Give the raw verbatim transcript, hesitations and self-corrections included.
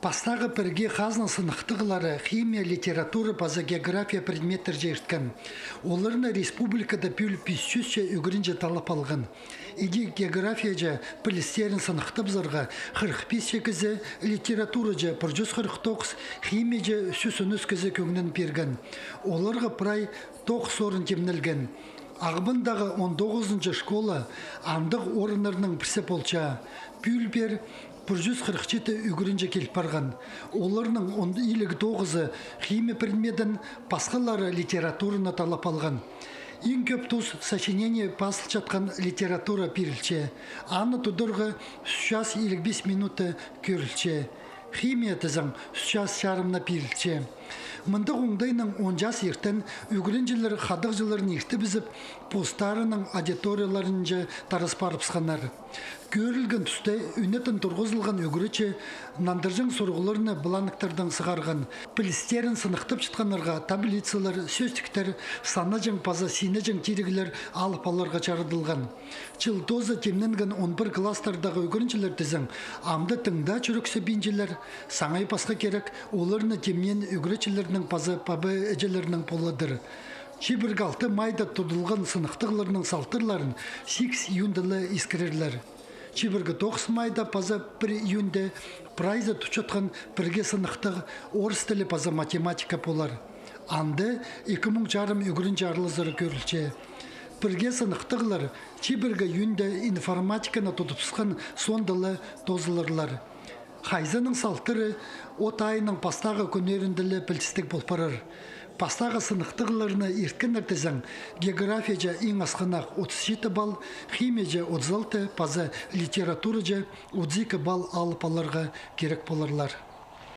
Пастағы пірге хазна сыныхтығлары химия, литература паза география предметтер чирткен. Оларны республикада пӱӱл пис чӱсче ӱгренҷі таллап алған. Иди географияҷа пілістерін сыныхтабызарға хырых пис чӱс кізі, литератураҷа пір чӱс хырых тоғыс, химияҷа сӱс он ӱс кізі кӧңнін пирген. Оларға прай тоғыс орын тимнелген. Ағбандағы он тоғызынҷы школа андағ орыннарның пірсі полча. Пӱӱл пеер пір чӱс хырых читі ӱгренҷі кил парған. Оларның он илиг тоғызы химия предметін, пасхалары литератураны таллап алған. Иң кӧп тус сочинение пазылчатхан литература пирілче. Аны тударға ӱс час илиг пис минута кӧрілче. Химия тізең ӱс час чарымна пирілче. Мындағ оңдайнаң он час иртен ӱгренҷілер хадағҷыларын иртібізіп, постарының аудиторияларынҷа тарас парыбысханнар. Кӧрілген туста ӱнетін турғызылған ӱгретчі нандырҷаң сурығларны бланктардаң сығарған. Пілістерін сыныхтапчатханнарға таблицалар, сӧстіктер, санаҷаң паза синаҷаң тиріглер алып аларға чарадылған. Чыл тооза тимненген он пір класстардағы ӱгренҷілер тізең амды тың даа чӱрексібинчелер. Саңай пасха кирек оларны тимнеен ӱгретчілернің паза паба-іҷелернің поладыр. Чибіргі алты майда тудылған сыныхтығларның салтырларын сигіс июньда ла искірерлер. Чибіргі тоғыс майда паза пір июньда прайзы тутчатхан пірге сыныхтығ орыс тілі паза математика полар. Анда ікі муң чарым ӱгренҷі аралазары кӧрілче. Пірге сыныхтығлар чибіргі июньда информатиканы тудыбысхан соонда ла тоозыларлар. Хайзының салтыры от айының пастағы кӱннерінде ле пілдістіг пол парар. Пастағы сыныхтығларны ирткеннер тізең, географияҷа иң асхынах отыс читі балл, химияҷа отыс алты паза литератураҷа отыс ікі балл алып аларға кирек поларлар.